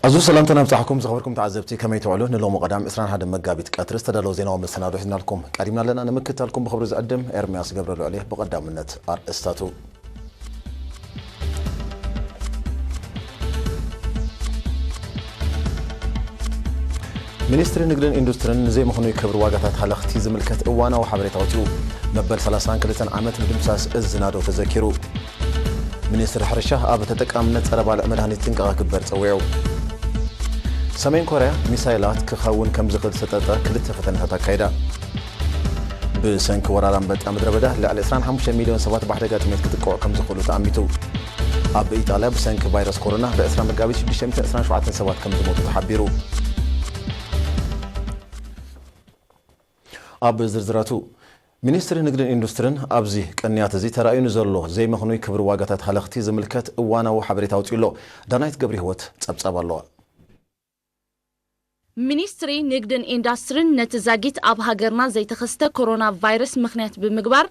ኣዝዩ ሰላምታና ይብጻሕኩም ዝኸበርኩም ተዓዘብቲ፣ ከመይ ትውዕሉ? ንሎሚ ቀዳም ዕስራን ሓደን መጋቢት ቀትሪ ዝተዳለወ ዜናዊ መሰናዶ ሒዝናልኩም ቀሪብና ኣለና። ንምክትታልኩም ብኽብሪ ዝዕድም ኤርምያስ ገብረልዑል እየ። ብቐዳምነት ኣርእስታቱ። ሚኒስትሪ ንግድን ኢንዱስትርን ንዘይምኽኑይ ክብሪ ዋጋታት ሃለኽቲ ዝምልከት እዋናዊ ሓበሬታ ኣውጺኡ። መበል ሰላሳን ክልተን ዓመት ምድምሳስ እዚ ናዶ ተዘኪሩ። ሚኒስትሪ ሕርሻ ኣብ ተጠቃምነት ጸረ ባልዕ መድሃኒት ጥንቃቐ ክግበር ጸዊዑ። ሰሜን ኮርያ ሚሳይላት ክኸውን ከም ዝኽእል ዝተጠርጠረ ክልተ ፈተነታት ኣካይዳ። ብሰንኪ ወራር ኣንበጣ ምድረ በዳ ልዕሊ ዕስራን ሓሙሽተ ሚልዮን ሰባት ብሓደጋ ጥሜት ክጥቅዑ ከም ዝኽእሉ ተኣሚቱ። ኣብ ኢጣልያ ብሰንኪ ቫይረስ ኮሮና ብዕስራ መጋቢት ሽዱሽተ ሚእትን ዕስራን ሸውዓተን ሰባት ከም ዝሞቱ ተሓቢሩ። ኣብ ዝርዝራቱ፣ ሚኒስትሪ ንግድን ኢንዱስትርን ኣብዚ ቅንያት እዚ ተራእዩ ንዘሎ ዘይምኽኑይ ክብሪ ዋጋታት ሃለኽቲ ዝምልከት እዋናዊ ሓበሬታ ኣውጺኡ ኣሎ። ዳናይት ገብረ ህይወት ጸብጻብ ኣለዋ። ሚኒስትሪ ንግድን ኢንዳስትርን ነቲ ዛጊት ኣብ ሃገርና ዘይተኸስተ ኮሮና ቫይረስ ምኽንያት ብምግባር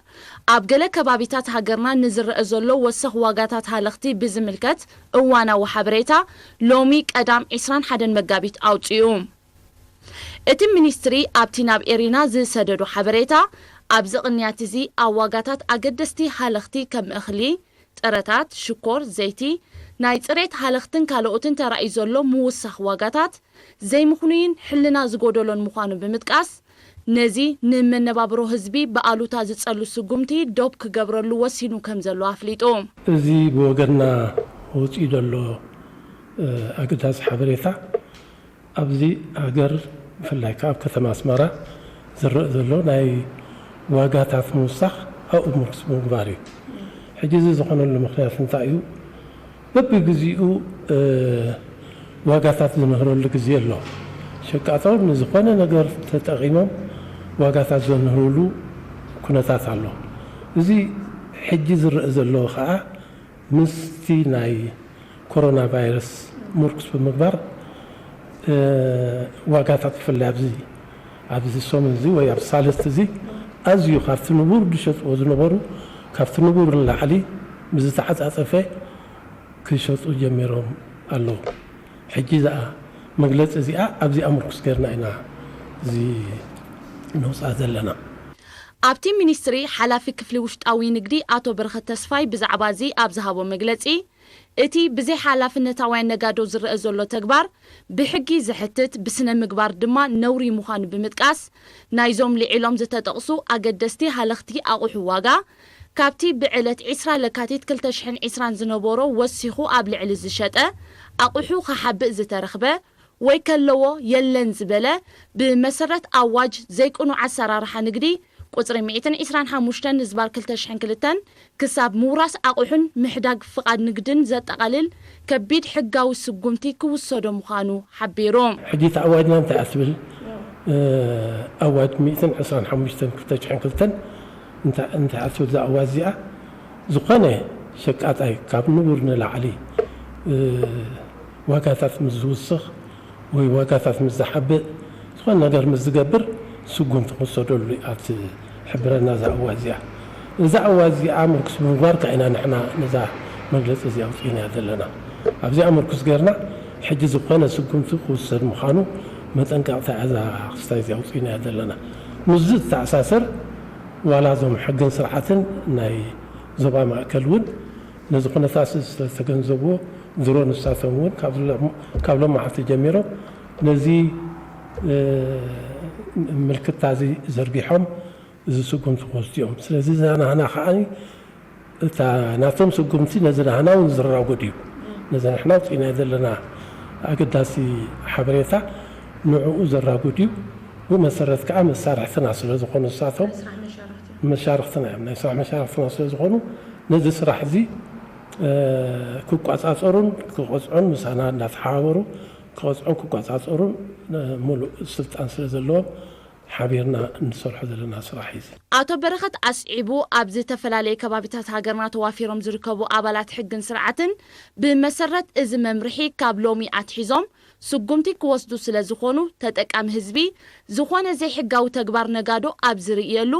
ኣብ ገለ ከባቢታት ሃገርና ንዝረአ ዘሎ ወሰኽ ዋጋታት ሃለኽቲ ብዝምልከት እዋናዊ ሓበሬታ ሎሚ ቀዳም ዕስራን ሓደን መጋቢት ኣውጺኡ። እቲ ሚኒስትሪ ኣብቲ ናብ ኤሪና ዝሰደዶ ሓበሬታ፣ ኣብዚ ቅንያት እዚ ኣብ ዋጋታት ኣገደስቲ ሃለኽቲ ከም እኽሊ፣ ጥረታት፣ ሽኮር፣ ዘይቲ፣ ናይ ጽሬት ሃለኽትን ካልኦትን ተራእዩ ዘሎ ምውሳኽ ዋጋታት ዘይምኽኑይን ሕልና ዝጎደሎን ምዃኑ ብምጥቃስ፣ ነዚ ንመነባብሮ ህዝቢ ብኣሉታ ዝጸሉ ስጉምቲ ዶብ ክገብረሉ ወሲኑ ከም ዘሎ ኣፍሊጡ። እዚ ብወገንና ወጺኡ ዘሎ፣ እ፣ ኣገዳሲ ሓበሬታ ኣብዚ ሃገር ብፍላይ ከኣ ኣብ ከተማ ኣስመራ ዝረአ ዘሎ ናይ ዋጋታት ምውሳኽ ኣብኡ ምርኩስ ብምግባር እዩ። ሕጂ እዚ ዝኾነሉ ምኽንያት እንታይ እዩ? በብግዚኡ፣ እ፣ ዋጋታት ዝንህረሉ ግዜ ኣሎ። ሸቃጦ ንዝኾነ ነገር ተጠቒሞም ዋጋታት ዘንህርሉ ኩነታት ኣሎ። እዚ ሕጂ ዝረአ ዘሎ ከኣ ምስቲ ናይ ኮሮና ቫይረስ ምርኩስ ብምግባር፣ እ፣ ዋጋታት ብፍላይ ኣብዚ፣ ኣብዚ ሰሙን እዚ ወይ ኣብ ሳልስቲ እዚ ኣዝዩ ካብቲ ንቡር ዝሸጥዎ ዝነበሩ፣ ካብቲ ንቡር ንላዕሊ ብዝተዓጻጸፈ ክሸጡ ጀሚሮም ኣለዉ። ሕጂ እዛ መግለጺ እዚኣ ኣብዚኣ ምርኩስ ጌርና ኢና እዚ ነውጽኣ ዘለና። ኣብቲ ሚኒስትሪ ሓላፊ ክፍሊ ውሽጣዊ ንግዲ ኣቶ በረኸት ተስፋይ ብዛዕባ እዚ ኣብ ዝሃቦ መግለጺ፣ እቲ ብዘይሓላፍነታውያን ነጋዶ ዝረአ ዘሎ ተግባር ብሕጊ ዘሕትት፣ ብስነ ምግባር ድማ ነውሪ ምዃኑ ብምጥቃስ፣ ናይዞም ልዒሎም ዝተጠቕሱ ኣገደስቲ ሃለኽቲ ኣቑሑ ዋጋ፣ ካብቲ ብዕለት ዕስራ ለካቲት ክልተ ሽሕን ዕስራን ዝነበሮ ወሲኹ ኣብ ልዕሊ ዝሸጠ ኣቑሑ ክሓብእ ዝተረኽበ ወይ ከለዎ የለን ዝበለ፣ ብመሰረት ኣዋጅ ዘይቅኑዕ ኣሰራርሓ ንግዲ ቁጽሪ ሚእትን ዕስራን ሓሙሽተን ዝባር ክልተ ሽሕን ክልተን ክሳብ ምውራስ ኣቑሑን ምሕዳግ ፍቓድ ንግድን ዘጠቓልል ከቢድ ሕጋዊ ስጉምቲ ክውሰዶ ምዃኑ ሓቢሩ። ሕጂ እቲ ኣዋጅና እንታይ እያ ትብል? እ፣ ኣዋጅ ሚእትን ዕስራን ሓሙሽተን ክልተ ሽሕን ክልተን እንታይ፣ እንታይ እያ ትብል እዛ ኣዋጅ እዚኣ? ዝኾነ ሸቃጣይ ካብ ንቡር ንላዕሊ፣ እ፣ ዋጋታት ምስ ዝውስኽ ወይ ዋጋታት ምስ ዝሓብእ፣ ዝኾነ ነገር ምስ ዝገብር ስጉምቲ ክውሰደሉ እያ ትሕብረና እዛ ኣዋጅ እዚኣ። እዛ ኣዋጅ እዚኣ ምርኩስ ብምግባር ከኣ ኢና ንሕና ነዛ መግለጺ እዚኣ ኣውጺእናያ ዘለና። ኣብዚኣ ምርኩስ ጌርና ሕጂ ዝኾነ ስጉምቲ ክውሰድ ምዃኑ መጠንቀቕታ እያ እዛ ክስታይ እዚኣ ኣውጺእናያ ዘለና። ምስዚ ዝተኣሳሰር ዋላ እዞም ሕግን ስርዓትን ናይ ዞባ ማእከል እውን ነዚ ኩነታት እዚ ስለ ዝተገንዘብዎ፣ ድሮ ንሳቶም እውን ካብ ሎ-፣ ካብ ሎማዓልቲ ጀሚሮም ነዚ፣ እ፣ ምልክታ እዚ ዘርጊሖም እዚ ስጉምቲ ክወስዱ እዮም። ስለዚ እዛ ናህና ከኣ እታ ናቶም ስጉምቲ ነዚ ናህና እውን ዘራጉድ እዩ። ነዚ ንሕና ኣውፂእናዮ ዘለና ኣገዳሲ ሓበሬታ ንዕኡ ዘራጉድ እዩ። ብኡ መሰረት ከኣ መሳርሕትና ስለ ዝኾኑ ንሳቶም፣ መሻርኽትና እዮም፣ ናይ ስራሕ መሻርኽትና ስለ ዝኾኑ ነዚ ስራሕ እዚ፣ እ፣ ክቋጻጸሩን ክቐጽዑን ምሳና እንዳተሓባበሩ ክቐጽዑን ክቋጻጸሩን፣ እ፣ ሙሉእ ስልጣን ስለ ዘለዎም ሓቢርና እንሰርሖ ዘለና ስራሕ እዩ እዚ። ኣቶ በረኸት ኣስዒቡ፣ ኣብ ዝተፈላለየ ከባቢታት ሃገርና ተዋፊሮም ዝርከቡ ኣባላት ሕግን ስርዓትን ብመሰረት እዚ መምርሒ ካብ ሎሚ ኣትሒዞም ስጉምቲ ክወስዱ ስለ ዝኾኑ፣ ተጠቃሚ ህዝቢ ዝኾነ ዘይሕጋዊ ተግባር ነጋዶ ኣብ ዝርእየሉ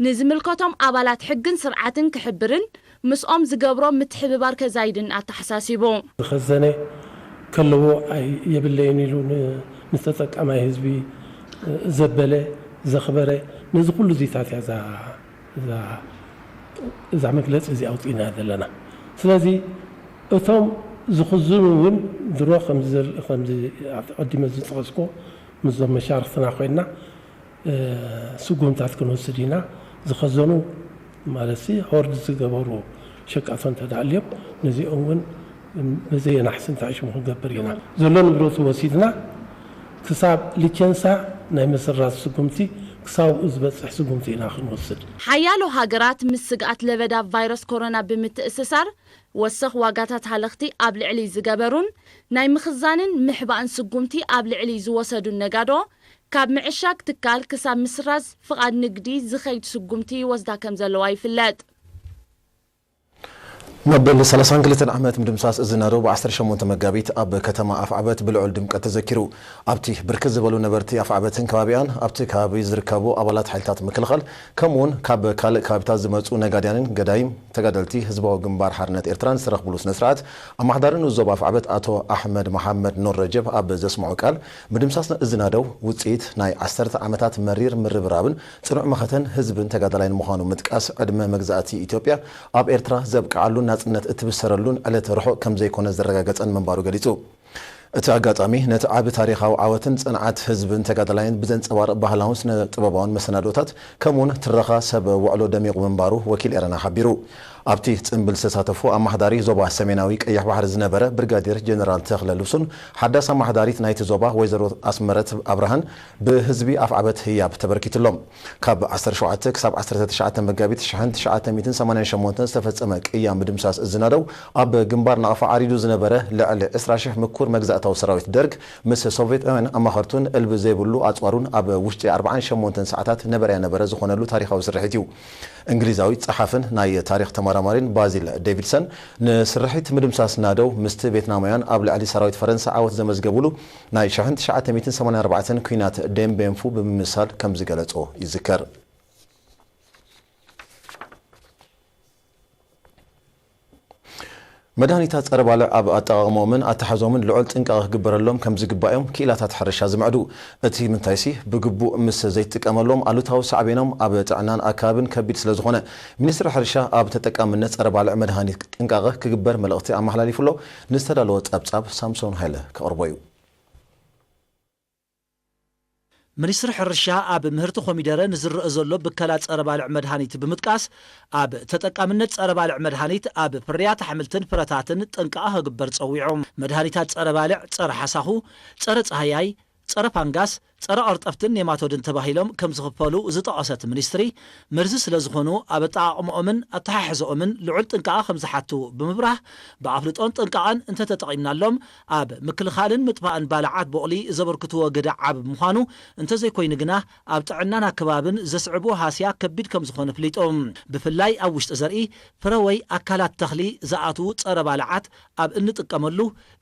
ንዝምልከቶም ኣባላት ሕግን ስርዓትን ክሕብርን ምስኦም ዝገብሮ ምትሕብባር ከዛይድን ኣተሓሳሲቡ። ዝኸዘነ ከለዎ ኣይ-፣ የብለይን ኢሉ ን-፣ ንተጠቃማይ ህዝቢ ዘበለ፣ ዘኽበረ፣ ነዚ ኩሉ ዚታት እያ እዛ፣ እዛ፣ እዛ መግለጺ እዚ ኣውጺእና ዘለና። ስለዚ እቶም ዝኽዝኑ እውን ድሮ ከምዚ ዘል-፣ ከምዚ ኣቐዲመ ዝጠቐስኩ ምስዞም መሻርኽትና ኮይንና፣ እ፣ ስጉምታት ክንወስድ ኢና። ዝኸዘኑ ማለትሲ ሆርድ ዝገበሩ ሸቃቶ እንተ ደኣ ኣልዮም ነዚኦም እውን በዘየናሕሲ እንታይ ሽሙ ክንገብር ኢና። ዘሎ ንብረቱ ወሲድና ክሳብ ሊቸንሳ ናይ ምስራዝ ስጉምቲ ክሳብ ኣብኡ ዝበጽሕ ስጉምቲ ኢና ክንወስድ። ሓያሎ ሃገራት ምስ ስግኣት ለበዳ ቫይረስ ኮሮና ብምትእስሳር ወሰኽ ዋጋታት ሃለኽቲ ኣብ ልዕሊ ዝገበሩን ናይ ምኽዛንን ምሕባእን ስጉምቲ ኣብ ልዕሊ ዝወሰዱን ነጋዶ ካብ ምዕሻግ ትካል ክሳብ ምስራዝ ፍቓድ ንግዲ ዝኸይድ ስጉምቲ ይወስዳ ከም ዘለዋ ይፍለጥ። መበል ሰላሳን ክልተን ዓመት ምድምሳስ እዚ ናደው ብ ዓሰርተ ሸሞንተ መጋቢት ኣብ ከተማ ኣፍዓበት ብልዑል ድምቀት ተዘኪሩ። ኣብቲ ብርክት ዝበሉ ነበርቲ ኣፍዓበትን ከባቢኣን፣ ኣብቲ ከባቢ ዝርከቡ ኣባላት ሓይልታት ምክልኻል፣ ከምኡውን ካብ ካልእ ከባቢታት ዝመጹ ነጋድያንን ገዳይም ተጋደልቲ ህዝባዊ ግንባር ሓርነት ኤርትራን ዝተረኽብሉ ስነ ስርዓት፣ ኣማሕዳሪ ንኡስ ዞባ ኣፍዓበት ኣቶ ኣሕመድ መሓመድ ኑር ረጀብ ኣብ ዘስምዖ ቃል፣ ምድምሳስ እዚ ናደው ውጽኢት ናይ ዓሰርተ ዓመታት መሪር ምርብራብን ጽኑዕ መኸተን ህዝብን ተጋዳላይን ምዃኑ ምጥቃስ፣ ዕድመ መግዛእቲ ኢትዮጵያ ኣብ ኤርትራ ዘብቅዓሉን ናጽነት እትብሰረሉን ዕለት ርሑቕ ከም ዘይኮነ ዘረጋገጸን ምንባሩ ገሊጹ። እቲ ኣጋጣሚ ነቲ ዓቢ ታሪኻዊ ዓወትን ጽንዓት ህዝብን ተጋዳላይን ብዘንጸባርቕ ባህላውን ስነ ጥበባውን መሰናዶታት ከምኡውን ትረኻ ሰብ ውዕሎ ደሚቑ ምንባሩ ወኪል ኤረና ሓቢሩ። ኣብቲ ጽምብል ዝተሳተፉ ኣማሕዳሪ ዞባ ሰሜናዊ ቀይሕ ባሕሪ ዝነበረ ብርጋዴር ጀነራል ተኽለ ልብሱን ሓዳስ ኣማሕዳሪት ናይቲ ዞባ ወይዘሮ ኣስመረት ኣብርሃን ብህዝቢ ኣፍዓበት ህያብ ተበርኪትሎም። ካብ ዓሰርተ ሸውዓተ ክሳብ ዓሰርተ ትሽዓተ መጋቢት ሽሕን ትሽዓተ ሚእትን ሰማንያን ሸሞንተን ዝተፈጸመ ቅያ ምድምሳስ እዚ ናደው፣ ኣብ ግንባር ናቕፋ ዓሪዱ ዝነበረ ልዕሊ ዕስራ ሽሕ ምኩር መግዛእታዊ ሰራዊት ደርግ ምስ ሶቭየታውያን ኣማኸርቱን እልቢ ዘይብሉ ኣጽዋሩን ኣብ ውሽጢ ኣርባዓን ሸሞንተን ሰዓታት ነበረያ ነበረ ዝኾነሉ ታሪኻዊ ስርሒት እዩ። እንግሊዛዊ ጸሓፍን ናይ ታሪኽ ተመራማሪን ባዚል ዴቪድሰን፣ ንስርሒት ምድምሳስ ናደው ምስቲ ቬትናማውያን ኣብ ልዕሊ ሰራዊት ፈረንሳ ዓወት ዘመዝገቡሉ ናይ ሽሕን ትሽዓተ ሚእትን ሰማንያን ኣርባዕተን ኲናት ዴምቤንፉ ብምምሳል ከም ዝገለጾ ይዝከር። መድሃኒታት ጸረ ባልዕ ኣብ ኣጠቓቕመኦምን ኣተሓሕዞምን ልዑል ጥንቃቐ ክግበረሎም ከም ዝግባእ እዮም ክኢላታት ሕርሻ ዝምዕዱ። እቲ ምንታይሲ ብግቡእ ምስ ዘይትጥቀመሎም ኣሉታዊ ሳዕቤኖም ኣብ ጥዕናን ኣከባብን ከቢድ ስለ ዝኾነ፣ ሚኒስትሪ ሕርሻ ኣብ ተጠቃምነት ጸረ ባልዕ መድሃኒት ጥንቃቐ ክግበር መልእኽቲ ኣመሓላሊፉ ኣሎ። ንዝተዳለወ ጸብጻብ ሳምሶን ሃይለ ከቕርቦ እዩ። ሚኒስትሪ ሕርሻ ኣብ ምህርቲ ኮሚደረ ንዝረአ ዘሎ ብከላ ጸረ ባልዕ መድሃኒት ብምጥቃስ፣ ኣብ ተጠቃምነት ጸረ ባልዕ መድሃኒት ኣብ ፍርያት ኣሕምልትን ፍረታትን ጥንቃቐ ክግበር ጸዊዑ። መድሃኒታት ጸረ ባልዕ፣ ጸረ ሓሳኹ፣ ጸረ ጻህያይ፣ ጸረ ፋንጋስ፣ ጸረ ቀርጠፍትን ኔማቶድን ተባሂሎም ከም ዝኽፈሉ ዝጠቐሰ እቲ ሚኒስትሪ፣ መርዚ ስለ ዝኾኑ ኣብ ኣጠቓቕምኦምን ኣተሓሕዝኦምን ልዑል ጥንቃቐ ከም ዝሓቱ ብምብራህ፣ ብኣፍልጦን ጥንቃቐን እንተተጠቒምናሎም ኣብ ምክልኻልን ምጥፋእን ባልዓት ቦቕሊ ዘበርክትዎ ግደ ዓቢ ብምዃኑ፣ እንተዘይኮይኑ ግና ኣብ ጥዕናን ኣከባብን ዘስዕቦ ሃስያ ከቢድ ከም ዝኾነ ኣፍሊጡ። ብፍላይ ኣብ ውሽጢ ዘርኢ፣ ፍረ ወይ ኣካላት ተኽሊ ዝኣትዉ ጸረ ባልዓት ኣብ እንጥቀመሉ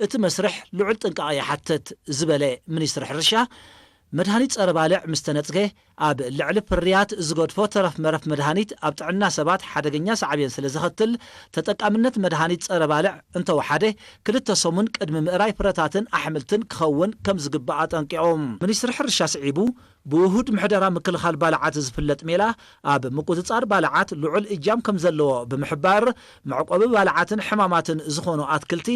እቲ መስርሕ ልዑል ጥንቃቐ ይሓትት ዝበለ ሚኒስትሪ ሕርሻ፣ መድሃኒት ጸረ ባልዕ ምስ ተነጽገ፣ ኣብ ልዕሊ ፍርያት ዝገድፎ ተረፍ መረፍ መድሃኒት ኣብ ጥዕና ሰባት ሓደገኛ ሳዕቤን ስለ ዘኸትል፣ ተጠቃምነት መድሃኒት ጸረ ባልዕ እንተወሓደ፣ ክልተ ሰሙን ቅድሚ ምእራይ ፍረታትን ኣሕምልትን ክኸውን ከም ዝግባእ ኣጠንቂቑ። ሚኒስትሪ ሕርሻ ስዒቡ፣ ብውሁድ ምሕደራ ምክልኻል ባልዓት ዝፍለጥ ሜላ፣ ኣብ ምቁጽጻር ባልዓት ልዑል እጃም ከም ዘለዎ ብምሕባር፣ መዕቆቢ ባልዓትን ሕማማትን ዝኾኑ ኣትክልቲ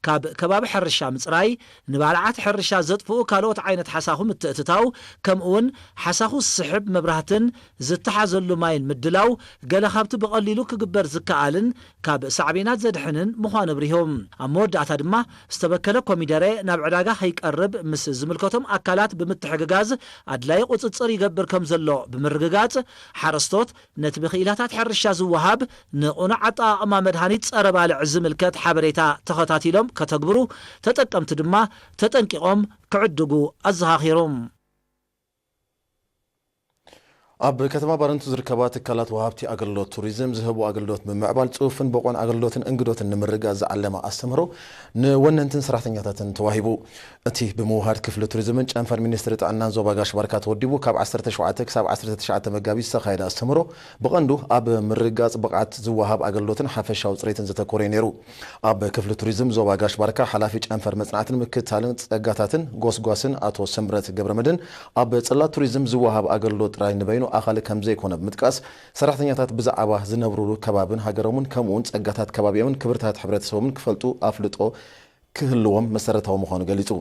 ካብ ከባቢ ሕርሻ ምጽራይ፣ ንባልዓት ሕርሻ ዘጥፍኡ ካልኦት ዓይነት ሓሳኹ ምትእትታው፣ ከምኡውን ሓሳኹ ዝስሕብ መብራህትን ዝተሓዘሉ ማይን ምድላው፣ ገለ ካብቲ ብቐሊሉ ክግበር ዝከኣልን ካብ ሳዕቤናት ዘድሕንን ምዃኑ ኣብሪሆም። ኣብ መወዳእታ ድማ፣ ዝተበከለ ኮሚደረ ናብ ዕዳጋ ከይቀርብ ምስ ዝምልከቶም ኣካላት ብምትሕግጋዝ ኣድላዪ ቁጽጽር ይገብር ከም ዘሎ ብምርግጋጽ፣ ሓረስቶት ነቲ ብክኢላታት ሕርሻ ዝወሃብ ንቕኑዕ ኣጠቓቕማ መድሃኒት ጸረ ባልዕ ዝምልከት ሓበሬታ ተኸታቲሎም ከተግብሩ፣ ተጠቀምቲ ድማ ተጠንቂቖም ክዕድጉ ኣዘኻኺሩ። ኣብ ከተማ ባረንቱ ዝርከባ ትካላት ወሃብቲ ኣገልግሎት ቱሪዝም ዝህቡ ኣገልግሎት ብምዕባል ጽፉፍን ብቑዕን ኣገልግሎትን እንግዶትን ንምርግጋጽ ዝዓለመ ኣስተምህሮ ንወነንትን ሰራሕተኛታትን ተዋሂቡ። እቲ ብምውሃድ ክፍሊ ቱሪዝምን ጨንፈር ሚኒስትሪ ጥዕናን ዞባ ጋሽ ባርካ ተወዲቡ ካብ ዓሰርተ ሸውዓተ ክሳብ ዓሰርተ ትሽዓተ መጋቢት ዝተኻየደ ኣስተምህሮ ብቐንዱ ኣብ ምርግጋጽ ብቕዓት ዝወሃብ ኣገልግሎትን ሓፈሻዊ ጽሬትን ዘተኮረ እዩ ነይሩ። ኣብ ክፍሊ ቱሪዝም ዞባ ጋሽ ባርካ ሓላፊ ጨንፈር መጽናዕትን ምክትታልን ጸጋታትን ጎስጓስን ኣቶ ስምረት ገብረመድህን ኣብ ጽላት ቱሪዝም ዝወሃብ ኣገልግሎት ጥራይ ንበይኑ ኣኻሊ ከም ዘይኮነ ብምጥቃስ ሰራሕተኛታት ብዛዕባ ዝነብሩሉ ከባብን ሃገሮምን ከምኡውን ጸጋታት ከባቢኦምን ክብርታት ሕብረተሰቦምን ክፈልጡ ኣፍልጦ ክህልዎም መሰረታዊ ምዃኑ ገሊጹ።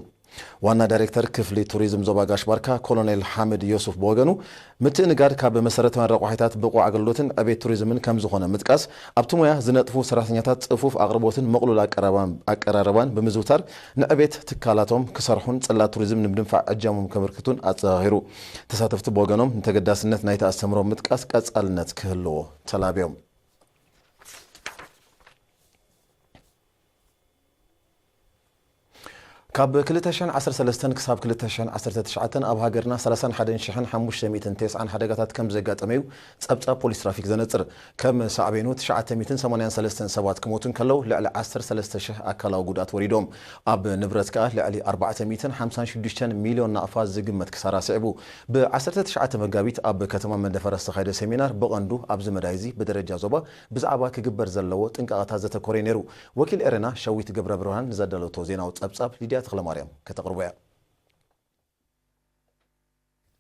ዋና ዳይሬክተር ክፍሊ ቱሪዝም ዞባ ጋሽ ባርካ ኮሎኔል ሓምድ ዮሱፍ ብወገኑ ምትእንጋድ ካብ መሰረታውያን ረቋሒታት ብቑዕ ኣገልግሎትን ዕቤት ቱሪዝምን ከም ዝኾነ ምጥቃስ ኣብቲ ሞያ ዝነጥፉ ሰራሕተኛታት ጽፉፍ ኣቕርቦትን ምቕሉል ኣቀራርባን ብምዝውታር ንዕቤት ትካላቶም ክሰርሑን ጽላት ቱሪዝም ንምድንፋዕ እጃሞም ከበርክቱን ኣዘኻኺሩ። ተሳተፍቲ ብወገኖም ንተገዳስነት ናይቲ ኣስተምህሮ ምጥቃስ ቀጻልነት ክህልዎ ተላብዮም። ካብ ክልተ ሽሕን ዓሰርተ ሰለስተን ክሳብ ክልተ ሽሕን ዓሰርተ ትሽዓተን ኣብ ሃገርና ሰላሳን ሓደን ሽሕን ሓሙሽተ ሚእትን ተስዓን ሓደጋታት ከም ዘጋጠመ እዩ ጸብጻብ ፖሊስ ትራፊክ ዘነጽር። ከም ሳዕቤኑ ትሽዓተ ሚእትን ሰማንያን ሰለስተን ሰባት ክሞቱ እንከለዉ ልዕሊ ዓሰርተ ሰለስተ ሽሕ ኣካላዊ ጉድኣት ወሪዶም። ኣብ ንብረት ከኣ ልዕሊ ኣርባዕተ ሚእትን ሓምሳን ሽዱሽተን ሚልዮን ናቕፋ ዝግመት ክሳራ ስዒቡ። ብ ዓሰርተ ትሽዓተ መጋቢት ኣብ ከተማ መንደፈራ ዝተኻየደ ሴሚናር ብቐንዱ ኣብዚ መዳይ እዚ ብደረጃ ዞባ ብዛዕባ ክግበር ዘለዎ ጥንቃቐታት ዘተኮረ እዩ ነይሩ። ወኪል ኤረና ሸዊት ገብረ ብርሃን ንዘዳለቶ ዜናዊ ጸብጻብ ሊድያ ተኽለማርያም ከተቕርቦ እያ።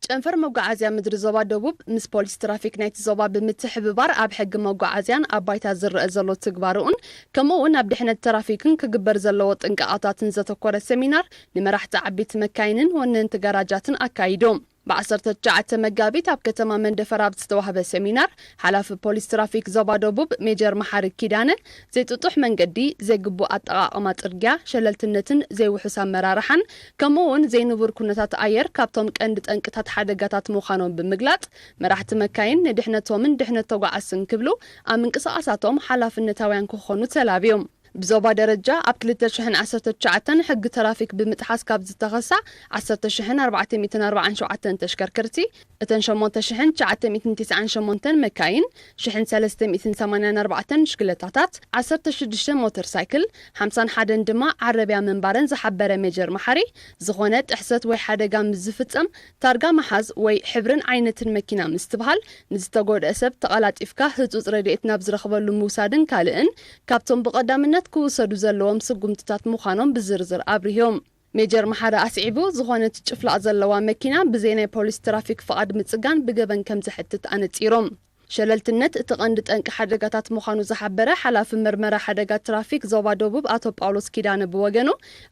ጨንፈር መጓዓዝያ ምድሪ ዞባ ደቡብ ምስ ፖሊስ ትራፊክ ናይቲ ዞባ ብምትሕብባር ኣብ ሕጊ መጓዓዝያን ኣብ ባይታ ዝረአ ዘሎ ትግባረኡን ከምኡ እውን ኣብ ድሕነት ትራፊክን ክግበር ዘለዎ ጥንቃቐታትን ዘተኮረ ሴሚናር ንመራሕቲ ዓበይቲ መካይንን ወነንቲ ጋራጃትን ኣካይዶም። ብ ዓሰርተ ትሽዓተ መጋቢት ኣብ ከተማ መንደፈራ ኣብ ዝተዋህበ ሴሚናር ሓላፊ ፖሊስ ትራፊክ ዞባ ደቡብ ሜጀር መሓሪ ኪዳነ ዘይጥጡሕ መንገዲ፣ ዘይግቡእ ኣጠቓቕማ ጽርግያ፣ ሸለልትነትን ዘይውሑስ ኣመራርሓን ከምኡ እውን ዘይንቡር ኩነታት ኣየር ካብቶም ቀንዲ ጠንቅታት ሓደጋታት ምዃኖም ብምግላጽ፣ መራሕቲ መካይን ንድሕነቶምን ድሕነት ተጓዓዝትን ክብሉ ኣብ ምንቅስቓሳቶም ሓላፍነታውያን ክኾኑ ተላብዮም። ብዞባ ደረጃ ኣብ ክልተ ሽሕን ዓሰርተ ትሽዓተን ሕጊ ትራፊክ ብምጥሓስ ካብ ዝተኸሳ ዓሰርተ ሽሕን ኣርባዕተ ሚእትን ኣርባዓን ሸውዓተን ተሽከርከርቲ፣ እተን ሸሞንተ ሽሕን ትሽዓተ ሚእትን ትስዓን ሸሞንተን መካይን፣ ሽሕን ሰለስተ ሚእትን ሰማንያን ኣርባዕተን ብሽክለታታት፣ ዓሰርተ ሽዱሽተ ሞተር ሳይክል፣ ሓምሳን ሓደን ድማ ዓረብያ ምንባረን ዝሓበረ ሜጀር መሓሪ፣ ዝኾነ ጥሕሰት ወይ ሓደጋ ምስ ዝፍጸም ታርጋ ምሓዝ ወይ ሕብርን ዓይነትን መኪና ምስትብሃል፣ ንዝተጎድአ ሰብ ተቐላጢፍካ ህጹጽ ረድኤት ናብ ዝረኽበሉ ምውሳድን ካልእን ካብቶም ብቐዳምነት ክውሰዱ ዘለዎም ስጉምትታት ምዃኖም ብዝርዝር ኣብሪሆም። ሜጀር መሓሪ ኣስዒቡ፣ ዝኾነት ጭፍላቕ ዘለዋ መኪና ብዘይ ናይ ፖሊስ ትራፊክ ፍቓድ ምጽጋን ብገበን ከም ዘሕትት ኣነጺሮም። ሸለልትነት እቲ ቀንዲ ጠንቂ ሓደጋታት ምዃኑ ዝሓበረ ሓላፊ መርመራ ሓደጋ ትራፊክ ዞባ ደቡብ ኣቶ ጳውሎስ ኪዳነ ብወገኑ፣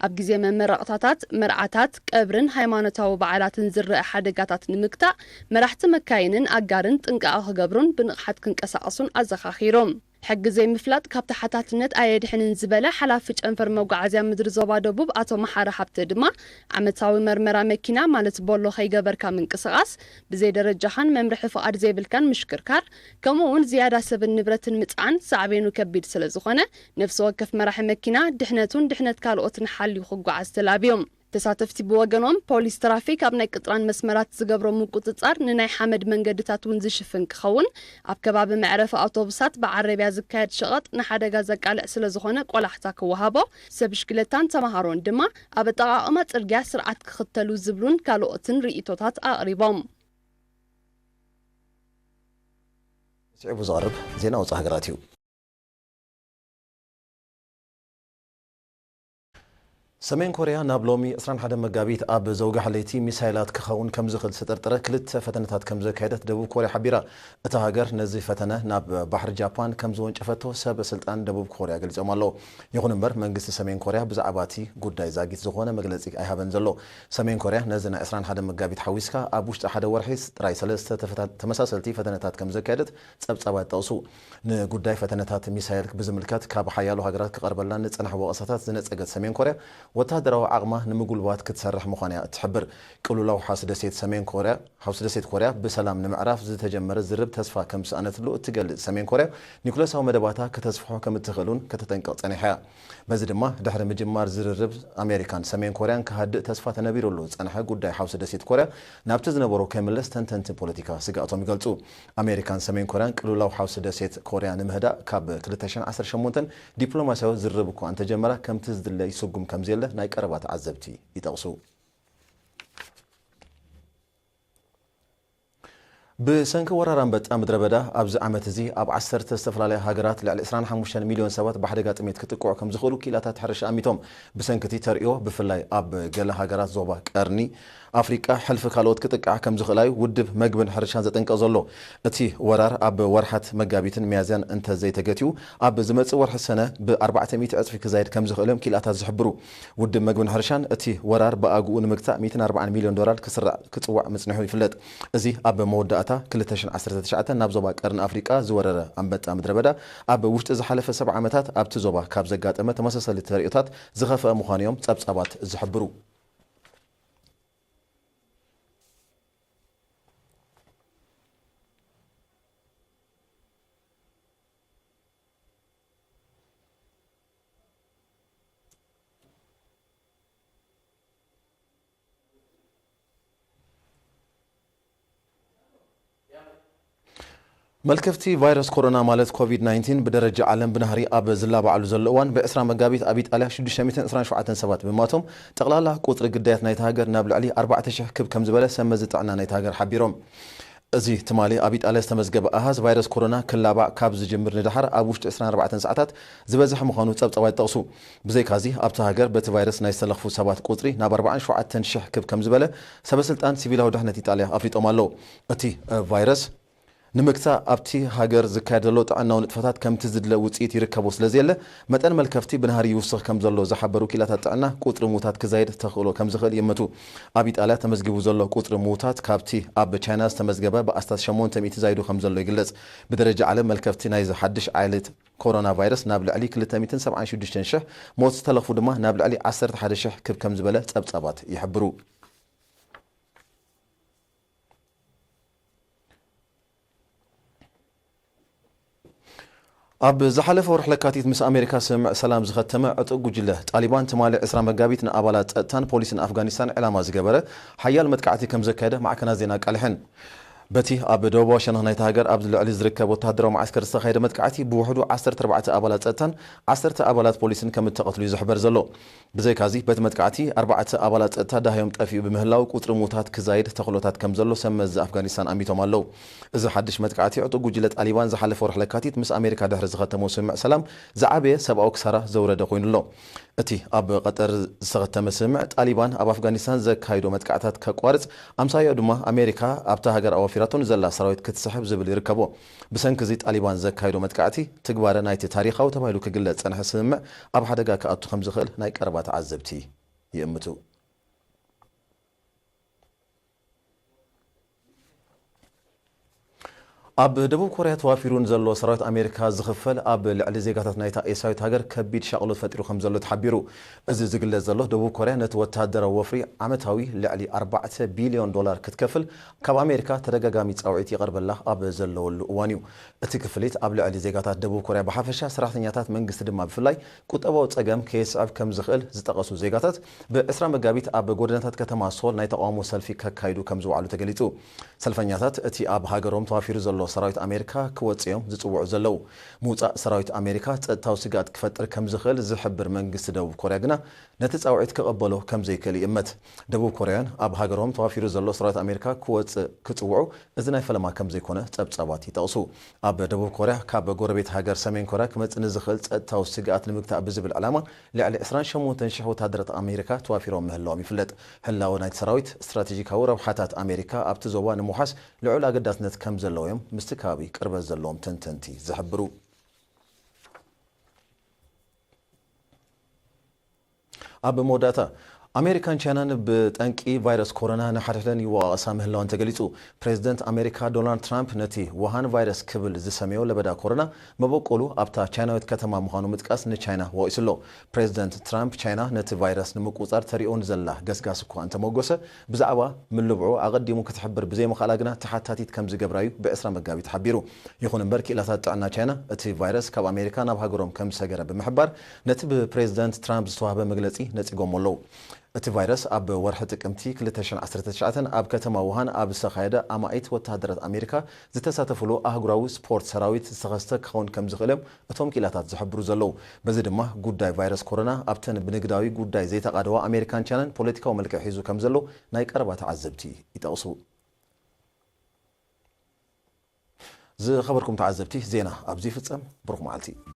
ኣብ ግዜ መመረቕታታት፣ መርዓታት፣ ቀብርን ሃይማኖታዊ በዓላትን ዝረአ ሓደጋታት ንምግታእ መራሕቲ መካይንን ኣጋርን ጥንቃቐ ክገብሩን ብንቕሓት ክንቀሳቐሱን ኣዘኻኺሮም። ሕጊ ዘይምፍላጥ ካብ ተሓታትነት ኣየድሕንን ዝበለ ሓላፊ ጨንፈር መጓዓዝያ ምድሪ ዞባ ደቡብ ኣቶ መሓሪ ሃብተ ድማ፣ ዓመታዊ መርመራ መኪና ማለት ቦሎ ከይገበርካ ምንቅስቓስ፣ ብዘይ ደረጃኻን መምርሒ ፍቓድ ዘይብልካን ምሽክርካር፣ ከምኡ እውን ዝያዳ ሰብን ንብረትን ምጽዓን ሳዕቤኑ ከቢድ ስለ ዝኾነ፣ ነፍሲ ወከፍ መራሒ መኪና ድሕነቱን ድሕነት ካልኦትን ሓልዩ ክጓዓዝ ተላብዮም። ተሳተፍቲ ብወገኖም፣ ፖሊስ ትራፊክ ኣብ ናይ ቅጥራን መስመራት ዝገብሮ ምቁጽጻር ንናይ ሓመድ መንገድታት እውን ዝሽፍን ክኸውን፣ ኣብ ከባቢ መዕረፊ ኣውቶቡሳት ብዓረብያ ዝካየድ ሸቐጥ ንሓደጋ ዘቃልዕ ስለ ዝኾነ ቆላሕታ ክወሃቦ፣ ሰብ ብሽክለታን ተመሃሮን ድማ ኣብ ኣጠቓቕማ ጽርግያ ስርዓት ክኽተሉ ዝብሉን ካልኦትን ርእይቶታት ኣቕሪቦም። ስዒቡ ዝቐርብ ዜና ወጻኢ ሃገራት እዩ። ሰሜን ኮርያ ናብ ሎሚ ዕስራን ሓደን መጋቢት ኣብ ዘውግሐ ለይቲ ሚሳይላት ክኸውን ከም ዝኽእል ዝተጠርጠረ ክልተ ፈተነታት ከም ዘካየደት ደቡብ ኮርያ ሓቢራ። እታ ሃገር ነዚ ፈተነ ናብ ባሕሪ ጃፓን ከም ዝወንጨፈቶ ሰብ ስልጣን ደቡብ ኮርያ ገሊጾም ኣለዉ። ይኹን እምበር መንግስቲ ሰሜን ኮርያ ብዛዕባ እቲ ጉዳይ ዛጊት ዝኾነ መግለጺ ኣይሃበን ዘሎ። ሰሜን ኮርያ ነዚ ናይ ዕስራን ሓደን መጋቢት ሓዊስካ ኣብ ውሽጢ ሓደ ወርሒ ጥራይ ሰለስተ ተፈታ-፣ ተመሳሰልቲ ፈተነታት ከም ዘካየደት ጸብጻባት ይጠቕሱ። ንጉዳይ ፈተነታት ሚሳይል ብዝምልከት ካብ ሓያሎ ሃገራት ክቐርበላ ንጸንሐ ወቐሳታት ዝነጸገት ሰሜን ኮርያ፣ ወተሃደራዊ ዓቕማ ንምጉልባት ክትሰርሕ ምዃና እያ እትሕብር። ቅልውላው ሓውሲ ደሴት ሰሜን ኮርያ፣ ሓውሲ ደሴት ኮርያ ብሰላም ንምዕራፍ ዝተጀመረ ዝርርብ ተስፋ ከም ዝሰኣነትሉ እትገልጽ ሰሜን ኮርያ፣ ኒኩለሳዊ መደባታ ከተስፍሖ ከም እትኽእል እውን ከተጠንቅቕ ጸኒሓ እያ። በዚ ድማ ድሕሪ ምጅማር ዝርርብ ኣሜሪካን ሰሜን ኮርያን ክሃድእ ተስፋ ተነቢሩሉ ዝጸንሐ ጉዳይ ሓውሲ ደሴት ኮርያ ናብቲ ዝነበሮ ከይምለስ ተንተንቲ ፖለቲካ ስግኣቶም ይገልጹ። ኣሜሪካን ሰሜን ኮርያን ቅልውላው ሓውሲ ደሴት ኮርያ ንምህዳእ ካብ ክልተ ሽሕን ዓሰርተ ሸሞንተን ዲፕሎማስያዊ ዝርርብ እኳ እንተጀመራ፣ ከምቲ ዝድለ ይስጉም ከምዘየለ ናይ ቀረባ ተዓዘብቲ ይጠቕሱ። ብሰንኪ ወራር ኣንበጣ ምድረ በዳ ኣብዚ ዓመት እዚ ኣብ ዓሰርተ ዝተፈላለያ ሃገራት ልዕሊ ዕስራን ሓሙሽተን ሚልዮን ሰባት ብሓደጋ ጥሜት ክጥቅዑ ከም ዝኽእሉ ክኢላታት ሕርሻ ኣሚቶም። ብሰንኪ እቲ ተርእዮ፣ ብፍላይ ኣብ ገለ ሃገራት ዞባ ቀርኒ ኣፍሪቃ ሕልፊ ካልኦት ክጥቃዕ ከም ዝኽእል እዩ ውድብ መግብን ሕርሻን ዘጠንቀቕ ዘሎ። እቲ ወራር ኣብ ወርሓት መጋቢትን ሚያዝያን እንተዘይተገትዩ፣ ኣብ ዝመጽእ ወርሒ ሰነ ብ ኣርባዕተ ሚእቲ ዕጽፊ ክዛይድ ከም ዝኽእል እዮም ክኢላታት ዝሕብሩ። ውድብ መግብን ሕርሻን እቲ ወራር ብኣግኡ ንምግታእ ሚእትን ኣርባዓን ሚልዮን ዶላር ክስራዕ ክጽዋዕ ምጽንሑ ይፍለጥ። እዚ ኣብ መወዳእታ ክልተ ሽሕን ዓሰርተ ትሽዓተን ናብ ዞባ ቀርኒ ኣፍሪቃ ዝወረረ ኣንበጣ ምድረ በዳ፣ ኣብ ውሽጢ ዝሓለፈ ሰብዓ ዓመታት ኣብቲ ዞባ ካብ ዘጋጠመ ተመሳሳሊ ተርእዮታት ዝኸፍአ ምዃኑ እዮም ጸብጻባት ዝሕብሩ። መልከፍቲ ቫይረስ ኮሮና ማለት ኮቪድ ናይንቲን ብደረጃ ዓለም ብናህሪ ኣብ ዝላባዓሉ ዘሎ እዋን፣ ብዕስራ መጋቢት ኣብ ኢጣልያ ሽዱሽተ ሚእትን ዕስራን ሸውዓተን ሰባት ብማቶም፣ ጠቕላላ ቁጽሪ ግዳያት ናይታ ሃገር ናብ ልዕሊ ኣርባዕተ ሽሕ ክብ ከም ዝበለ ሰብ መዚ ጥዕና ናይታ ሃገር ሓቢሮም። እዚ ትማሊ ኣብ ኢጣልያ ዝተመዝገበ ኣሃዝ ቫይረስ ኮሮና ክላባዕ ካብ ዝጅምር ንደሓር ኣብ ውሽጢ ዕስራን ኣርባዕተን ሰዓታት ዝበዝሐ ምዃኑ ጸብጻባት ይጠቕሱ። ብዘይካዚ ኣብታ ሃገር በቲ ቫይረስ ናይ ዝተለኽፉ ሰባት ቁጽሪ ናብ ኣርባዓን ሸውዓተን ሽሕ ክብ ከም ዝበለ ሰበስልጣን ሲቪላዊ ድሕነት ኢጣልያ ኣፍሊጦም ኣለዉ። እቲ ቫይረስ ንምግታእ ኣብቲ ሃገር ዝካየድ ዘሎ ጥዕናዊ ንጥፈታት ከምቲ ዝድለ ውጽኢት ይርከቦ ስለ ዘየለ፣ መጠን መልከፍቲ ብናህሪ ይውስኽ ከም ዘሎ ዝሓበሩ ክኢላታት ጥዕና፣ ቁጽሪ ምዉታት ክዛይድ ተኽእሎ ከም ዝኽእል ይእምቱ። ኣብ ኢጣልያ ተመዝጊቡ ዘሎ ቁጽሪ ምዉታት ካብቲ ኣብ ቻይና ዝተመዝገበ ብኣስታት ሸሞንተ ሚእቲ ዛይዱ ከም ዘሎ ይግለጽ። ብደረጃ ዓለም መልከፍቲ ናይዚ ሓድሽ ዓይነት ኮሮና ቫይረስ ናብ ልዕሊ ክልተ ሚእትን ሰብዓን ሽዱሽተን ሽሕ፣ ሞት ዝተለኽፉ ድማ ናብ ልዕሊ ዓሰርተ ሓደ ሽሕ ክብ ከም ዝበለ ጸብጻባት ይሕብሩ። ኣብ ዝሓለፈ ወርሒ ለካቲት ምስ ኣሜሪካ ስምምዕ ሰላም ዝኸተመ ዕጡቕ ጉጅለ ጣሊባን ትማሊ ዕስራ መጋቢት ንኣባላት ጸጥታን ፖሊስን ኣፍጋኒስታን ዕላማ ዝገበረ ሓያል መጥቃዕቲ ከም ዘካየደ ማዕከናት ዜና ኣቃሊሐን። በቲ ኣብ ደቡባዊ ሸነኽ ናይታ ሃገር ኣብ ልዕሊ ዝርከብ ወተሃደራዊ መዓስከር ዝተኻየደ መጥቃዕቲ ብውሕዱ ዓሰርተ ኣርባዕተ ኣባላት ጸጥታን ዓሰርተ ኣባላት ፖሊስን ከም እተቐትሉ እዩ ዝሕበር ዘሎ። ብዘይካዚ በቲ መጥቃዕቲ ኣርባዕተ ኣባላት ጸጥታ ደሃዮም ጠፊኡ ብምህላው ቁጽሪ ምዉታት ክዛይድ ተኽእሎታት ከም ዘሎ ሰብ መዚ ኣፍጋኒስታን ኣሚቶም ኣለዉ። እዚ ሓድሽ መጥቃዕቲ ዕጡቕ ጉጅለ ጣሊባን ዝሓለፈ ወርሒ ለካቲት ምስ ኣሜሪካ ድሕሪ ዝኸተሞ ስምምዕ ሰላም ዝዓበየ ሰብኣዊ ክሳራ ዘውረደ ኮይኑ ኣሎ። እቲ ኣብ ቀጠር ዝተኸተመ ስምምዕ ጣሊባን ኣብ ኣፍጋኒስታን ዘካይዶ መጥቃዕታት ከቋርጽ፣ ኣምሳያኡ ድማ ኣሜሪካ ኣብታ ሃገር ኣዋፊራቶ ንዘላ ሰራዊት ክትስሕብ ዝብል ይርከቦ። ብሰንኪ እዚ ጣሊባን ዘካይዶ መጥቃዕቲ ትግባረ ናይቲ ታሪኻዊ ተባሂሉ ክግለጽ ጸንሐ ስምምዕ ኣብ ሓደጋ ክኣቱ ከም ዝኽእል ናይ ቀረባ ተዓዘብቲ ይእምቱ። ኣብ ደቡብ ኮርያ ተዋፊሩ ንዘሎ ሰራዊት ኣሜሪካ ዝኽፈል ኣብ ልዕሊ ዜጋታት ናይታ ኤስያዊት ሃገር ከቢድ ሻቕሎት ፈጢሩ ከም ዘሎ ተሓቢሩ። እዚ ዝግለጽ ዘሎ ደቡብ ኮርያ ነቲ ወተሃደራዊ ወፍሪ ዓመታዊ ልዕሊ ኣርባዕተ ቢልዮን ዶላር ክትከፍል ካብ ኣሜሪካ ተደጋጋሚ ጻውዒት ይቐርበላ ኣብ ዘለወሉ እዋን እዩ። እቲ ክፍሊት ኣብ ልዕሊ ዜጋታት ደቡብ ኮርያ ብሓፈሻ፣ ሰራሕተኛታት መንግስቲ ድማ ብፍላይ ቁጠባዊ ጸገም ከየስዕብ ከም ዝኽእል ዝጠቐሱ ዜጋታት፣ ብዕስራ መጋቢት ኣብ ጎደናታት ከተማ ሶል ናይ ተቓውሞ ሰልፊ ከካይዱ ከም ዝወዓሉ ተገሊጹ። ሰልፈኛታት እቲ ኣብ ሃገሮም ተዋፊሩ ዘሎ ሰራዊት ኣሜሪካ ክወጽእ እዮም ዝጽውዑ ዘለዉ። ምውጻእ ሰራዊት ኣሜሪካ ጸጥታዊ ስግኣት ክፈጥር ከም ዝኽእል ዝሕብር መንግስቲ ደቡብ ኮርያ ግና ነቲ ጻውዒት ክቕበሎ ከም ዘይክእል ይእመት። ደቡብ ኮርያውያን ኣብ ሃገሮም ተዋፊሩ ዘሎ ሰራዊት ኣሜሪካ ክወጽእ ክጽውዑ እዚ ናይ ፈለማ ከም ዘይኮነ ጸብጻባት ይጠቕሱ። ኣብ ደቡብ ኮርያ ካብ ጎረቤት ሃገር ሰሜን ኮርያ ክመጽእ ንዝኽእል ጸጥታዊ ስግኣት ንምግታእ ብዝብል ዕላማ ልዕሊ ዕስራን ሸሞንተን ሽሕ ወተሃደራት ኣሜሪካ ተዋፊሮም ምህላዎም ይፍለጥ። ህላወ ናይቲ ሰራዊት ስትራቴጂካዊ ረብሓታት ኣሜሪካ ኣብቲ ዞባ ንምውሓስ ልዑል ኣገዳስነት ከም ዘለዎ እዮም ምስቲ ከባቢ ቅርበት ዘለዎም ተንተንቲ ዝሕብሩ። ኣብ መወዳእታ፣ ኣሜሪካን ቻይናን ብጠንቂ ቫይረስ ኮሮና ንሓድሕደን ይወቓቐሳ ምህላወን ተገሊጹ። ፕሬዚደንት ኣሜሪካ ዶናልድ ትራምፕ ነቲ ውሃን ቫይረስ ክብል ዝሰመዮ ለበዳ ኮሮና መበቆሉ ኣብታ ቻይናዊት ከተማ ምዃኑ ምጥቃስ ንቻይና ወቒሱ ኣሎ። ፕሬዚደንት ትራምፕ ቻይና ነቲ ቫይረስ ንምቁጽጻር ተሪኦ ንዘላ ገስጋስ እኳ እንተመጎሰ፣ ብዛዕባ ምልብዑ ኣቐዲሙ ክትሕብር ብዘይምኽኣላ ግና ተሓታቲት ከም ዝገብራዩ ብዕስራ መጋቢት ሓቢሩ። ይኹን እምበር ክኢላታት ጥዕና ቻይና እቲ ቫይረስ ካብ ኣሜሪካ ናብ ሃገሮም ከም ዝሰገረ ብምሕባር ነቲ ብፕሬዚደንት ትራምፕ ዝተዋህበ መግለጺ ነጺጎሞ ኣለዉ። እቲ ቫይረስ ኣብ ወርሒ ጥቅምቲ ክልተ ሽሕን ዓሰርተ ትሽዓተን ኣብ ከተማ ውሃን ኣብ ዝተኻየደ ኣማኢት ወተሃደራት ኣሜሪካ ዝተሳተፍሉ ኣህጉራዊ ስፖርት ሰራዊት ዝተኸስተ ክኸውን ከም ዝኽእል እዮም እቶም ክኢላታት ዝሕብሩ ዘለዉ። በዚ ድማ ጉዳይ ቫይረስ ኮሮና ኣብተን ብንግዳዊ ጉዳይ ዘይተቓደዋ ኣሜሪካን ቻይናን ፖለቲካዊ መልክዕ ሒዙ ከም ዘሎ ናይ ቀረባ ተዓዘብቲ ይጠቕሱ። ዝኸበርኩም ተዓዘብቲ፣ ዜና ኣብዚ ይፍጸም። ብሩኽ መዓልቲ።